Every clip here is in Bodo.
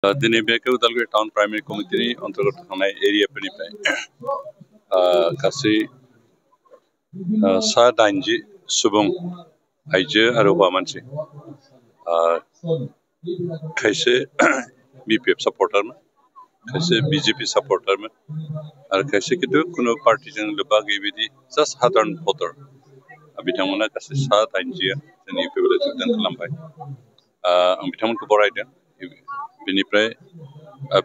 दिनै बे उदालगुरि टाउन प्राइमारि कमिटिनि अंतर्गत थानाय एरियाफोरनिफ्राय गासै 80 सुबुं आइजो आरो हौवा मानसि खायसे बीपीएफ सापर्टारमोन खायसे बीजेपी सापर्टारमोन आरो खायसे किन्तु कुनु पार्टीजों लोब्बा गैयै बायदि जास्ट साधारन भटार बिथांमोना गासै 80 जोंनि इउपिपिएल जोगदान खालामबाय आं बिथांमोनखौ बरायदों बेनिफ्राय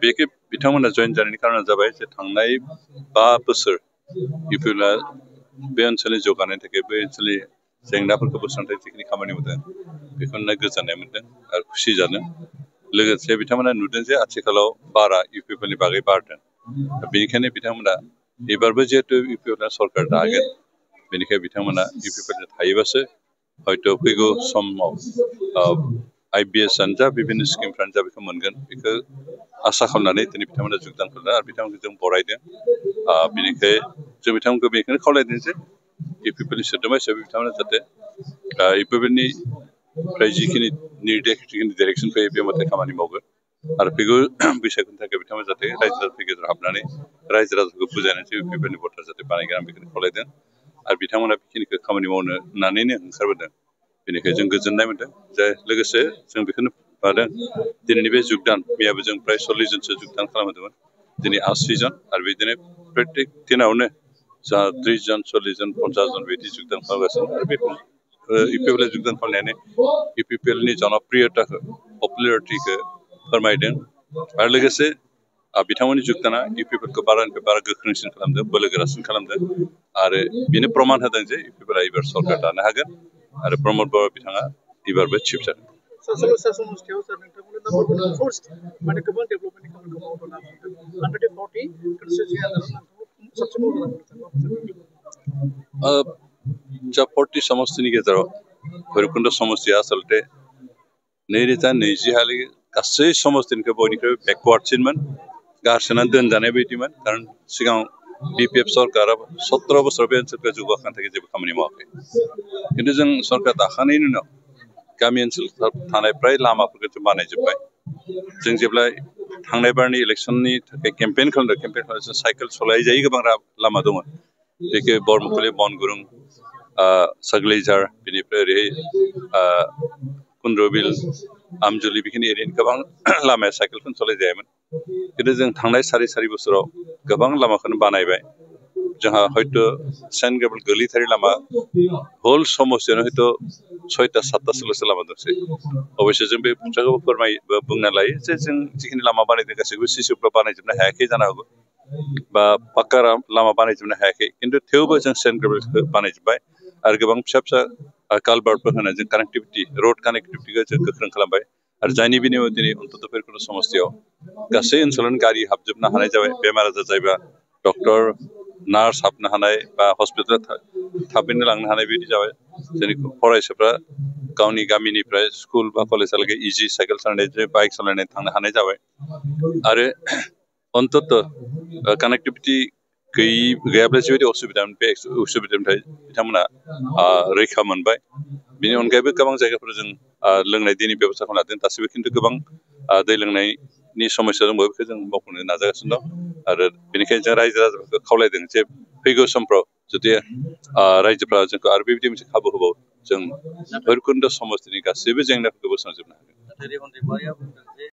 बेखि बिथांमोना जयेन जानायनि कारना जाबाय जे थांनाय 5 बोसोर इउपिपिएलआ बे ओनसोलनि जौगानायनि थाखाय बे ओनसोलनि जेंनाफोरखौ बोस्रांनो थाखाय जिखिनि खामानि मावदों बेखौ नुना गोजोननाय मोनदों आरो खुसि जादों लोगोसे बिथांमोना नुदों जे आथिखालाव बारा इउपिपिएलनि बागै बारदों बेनिखायनो बिथांमोना एबारबो जिहेतु इउपिपिएलआ सरकार दागोन बेनिखायनो बिथांमोना इउपिपिएलजों थायोबासो हयथ' फैगौ समाव आईबीएस आनो जा विभिन्न स्किमफ्रानो जा बेखौ मोनगोन बेखौ आसा खालामनानै दिनै बिथांमोना जगदान खालामदों आरो बिथांमोनखौ जों बरायदों बेनिखायनो जों बिथांमोनखौ बेखौनो खावलायदों जे इउपिपिएलनि सोद्रोमा हिसाबै बिथांमोना जाहाथे इउपिपिएलनि फ्राय जिखिनि निर्देश जिखिनि डाइरेक्सन फैयो बे मथे खामानि मावगोन आरो फैगौ बैसागुनि थाखाय बिथांमोना जाहाथे रायजो राजाफोरनि गेजेराव हाबनानै रायजो राजाखौ बुजायनानै इउपिपिएलनि भटार जाहाथे बानायगोन आं बेखौनो खावलायदों आरो बिथांमोना बेखिनिखौ खामानि मावनो होननानैनो ओंखारबोदों बेनिखायनो जों गोजोननाय मोनदों जे लोगोसे जों बेखौनो लादों दिनैनि बे जगदान मैयाबो जों प्राय 40 जनसो जगदान खालामदोंमोन दिनै 80 जन आरो बिदिनो प्रत्येक दिनावनो जा 30 जन 40 जन 50 जन बिदि जगदान खालामगासिनो आरो बेखौ इउपिपिएल जगदान खालामनानै इउपिपिएलनि जनप्रियताखौ पपुलारिटिखौ फोरमायदों आरो लोगोसे बिथांमोननि जगदाना इउपिपिएलखौ बारानिफ्राय बारा गोख्रोंसिन खालामदों बोलोगोरासिन खालामदों आरो बेनो प्रमान होदों जे इउपिपिएलआ एबार सरकार दानो हागोन आरो प्रमद बर' बिथाङा एबारबो चिफ जागोन जा 40 समस्तिनि गेजेराव भैरबकुंड समस्तिया आसलते 2020 हालागै गासै समस्तिनिफ्राय बयनिख्रुइबो बेकवार्डसिनमोन गारसोनानै दोनजानाय बायदिमोन खारन सिगां बीपीएफ सरकारा 17 बोसोर बे ओनसोलखौ जौगाखांनो थाखाय जेबो खामानि मावाखै खिन्थु जों सरकार दाखानायनि उनाव गामि ओनसोलाव थानाय प्राय लामाफोरखौ जों बानायजोब्बाय जों जेब्ला थांनाय बारनि इलेक्सननि थाखाय केम्पेइन खालामदों साइकेल सलायजायै गोबां लामा दङ बेखौ बरमुखुलि बनगुरुं सगलैझार बेनिफ्राय ओरैहाय कुन्द्रबिल आमजुलि बेखिनि एरियानि गोबां लामाया साइकेलखौनो सलायजायामोन खिन्थु जों थांनाय सारि बोसोराव गोबां लामाखौनो बानायबाय जोंहा हयथ' सेन्ट ग्रेभेल गोलैथारि लामा होल समस्यानो हयथ' 6टा 7टासोल'सो लामा दंसै अबयस्से जों बे बाथ्राखौ बुंना लायो जे जों जिखिनि लामा बानायदों गासैबो सिसिफ्रा बानायजोबनो हायाखै जानो हागौ बा पाक्का लामा बानायजोबनो हायाखै खिन्थु थेवबो जों सेन्ट ग्रेभेलखौ बानायजोब्बाय आरो गोबां फिसा फिसा कालभार्टफोर होनाय जों कानेक्टिभिटि रोड कानेक्टिभिटिखौ जों गोख्रों खालामबाय आरो जायनि बिनिमय दिनै अन्तत' भैरबकुंड समस्तियाव गासै ओनसोलावनो गारि हाबजोबनो हानाय जाबाय बेमार आजार जायोबा डक्टर नार्स हाबनो हानाय बा हस्पिटाल थाबैनो लांनो हानाय बायदि जाबाय जोंनि फरायसाफ्रा गावनि गामिनिफ्राय स्कुल बा कलेजहालागै इजि साइकेल सालायनाय बाइक सालायनाय थांनो हानाय जाबाय आरो अन्तत' कानेक्टिभिटि गैयाब्ला जिबायदि असुबिदामोन बे असुबिदानिफ्राय बिथांमोना रैखा मोनबाय बेनि अनगायैबो गोबां जायगाफोराव जों लोंनाय दैनि बेब'स्था खालामदों दासिमबो खिन्थु गोबां दै लोंनायनि समस्या दंबावो बेखौ जों मावफुंनो नाजागासिनो दं आरो बेनिखायनो जों रायजो राजाफोरखौ खावलायदों जे फैगौ समफ्राव जुदि रायजोफ्रा जोंखौ आरो बेबायदि मोनसे खाबु होबावो जों भैरबकुंड समस्तिनि गासैबो जेंनाफोरखौ बोस्रांजोबनो हागोन